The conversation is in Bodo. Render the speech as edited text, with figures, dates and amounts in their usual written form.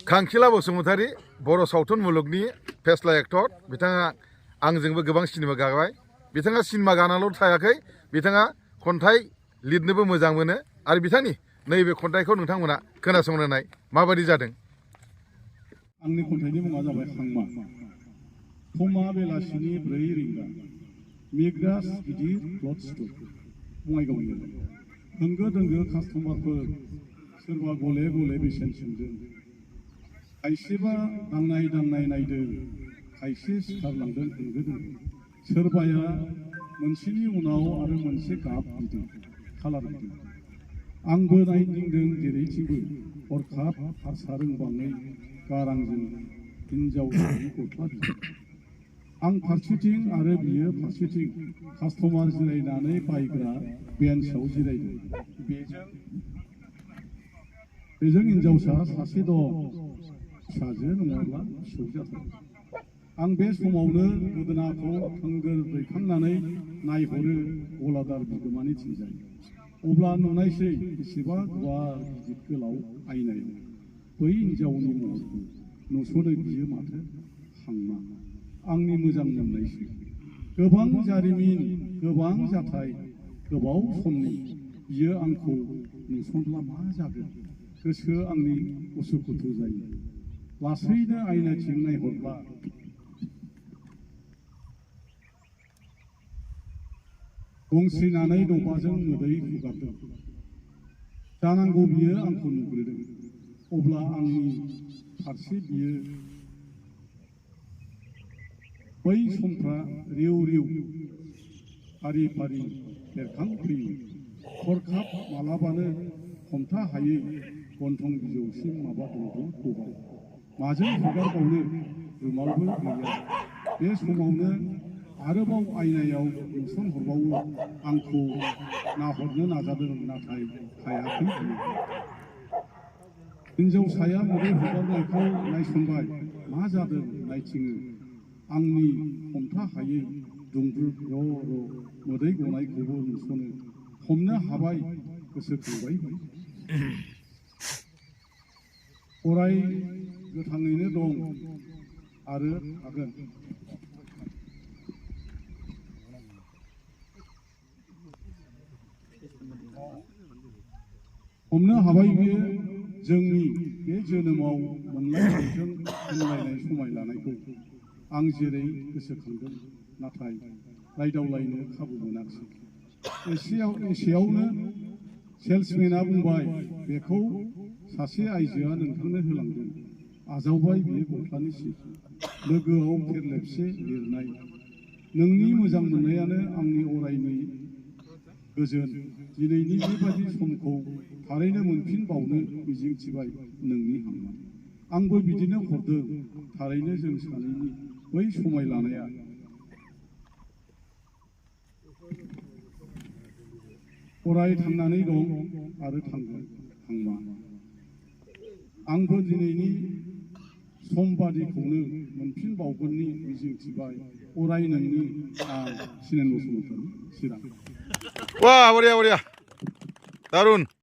खांखिला बसुमतारी बर' सावथुन मुलुगनि फेस्ला एक्टर बिथाङा आंजोंबो गोबां सिनेमा गाबाय। बिथाङा सिनेमा गानाल' थायाखै, बिथाङा खन्थाइ लिरनोबो मोजां मोनो आरो बिथांनि नैबे खन्थाइखौ नोंथांमोना खोनासंनो नाय माबायदि जादों। आंनि खन्थाइनि मुङा जाबाय हांमा। समा बेलासिनि 4 रिंगा। मेग्रास गिदिर क्लथ स्ट'र बङाइगावनि। होंगो दोंगो कास्टमारफोर, सोरबा गले गले बेसेन सोंदों। खायसेबा दांनाय दांनाय नायदों, खायसे सिखारलांदों होंगो दोंगो। सोरबाया मोनसेनि उनाव आरो मोनसे गाब बिदों, खालार बिदों। आंबो नायदिंदों जेरैथिंबो, हरखाब हारसा रोंबाङै गारांजों हिन्जावसानि गस्ला बिदों। आं फारसेथिं आरो बियो फारसेथिं कास्टमार जिरायनानै बायग्रा बेन्चआव जिरायदों। बेजों हिन्जावसा सासे दं, फिसाजो नङाब्ला फिसौ जाथारो। आं बे समावनो गोदोनाखौ थोंगोर दैखांनानै नायहरो गलादार बिगोमानिथिंजाय। अब्ला नुनायसै बेसेबा गुवार गिदिर गोलाव आयनायाव बै हिन्जावनि महरखौ नुस'नो बियो माथो हांमा। आंनि मोजां मोननायसै। गोबां जारिमिन, गोबां जाथाय, गोबाव समनि। बियो आंखौ नुसनब्ला मा जागोन? गोसो आंनि उसुखुथु जायो। लासैनो आयनाथिं नायहरब्ला गंस्रिनानै दबाजों मोदै हुगारदों। जानांगौ बियो आंखौ नुग्रोदों। अब्ला आंनि फारसे बियो बै समफ्रा रिउ रिउ फारि फारि बेरखांफैयो। हरखाब मालाबानो हमथा हायै गन्थं बिजौसिम माबा दंग' गबाय। माजों हुगारबावनो, रुमालबो गैया। बे समावनो आरोबाव आयनायाव नुसनहरबावो। आंखौ नाहरनो नाजादों, नाथाय हायाखै बियो। हिन्जावसाया मोदै हुगारनायखौ नायसनबाय। मा जादों नायथिङो। आंनि हमथा हायै दुंब्रुद र' र' मोदै गनायखौबो नुसनो। हमनो हाबाय, गोसोखांबाय बियो। अराय गोथाङैनो दं आरो थागोन। हमनो हाबाय बियो जोंनि बे जोनोमाव मोनलायनायजों होनलायनाय समाय लानायखौ। आं जेरै गोसोखांदों, नाथाय रायदावलायनो खाबु मोनाखिसै। एसेयावनो सेल्समेना बुंबाय, बेखौ सासे आइजोआ नोंथांनो होलांदों। आजावबाय बियो गस्लानि सिट। लोगोआव फेरलेबसे लिरनाय। नोंनि मोजां मोननायानो आंनि अरायनि गोजोन। दिनैनि बेबादि समखौ थारैनो मोनफिनबावनो मिजिंथिबाय, नोंनि हांमा। आंबो बिदिनो हरदों। थारैनो जों सानैनि बै समाय लानाया अराय थांनानै दं आरो थांगोन हांमा। आंबो दिनैनि समबादिखौनो मोनफिनबावगोननि मिजिंथिबाय, अराय नोंनि आं सिनेन बसुमतारी, चिरां। वाह, बढिया बढिया, दारुन।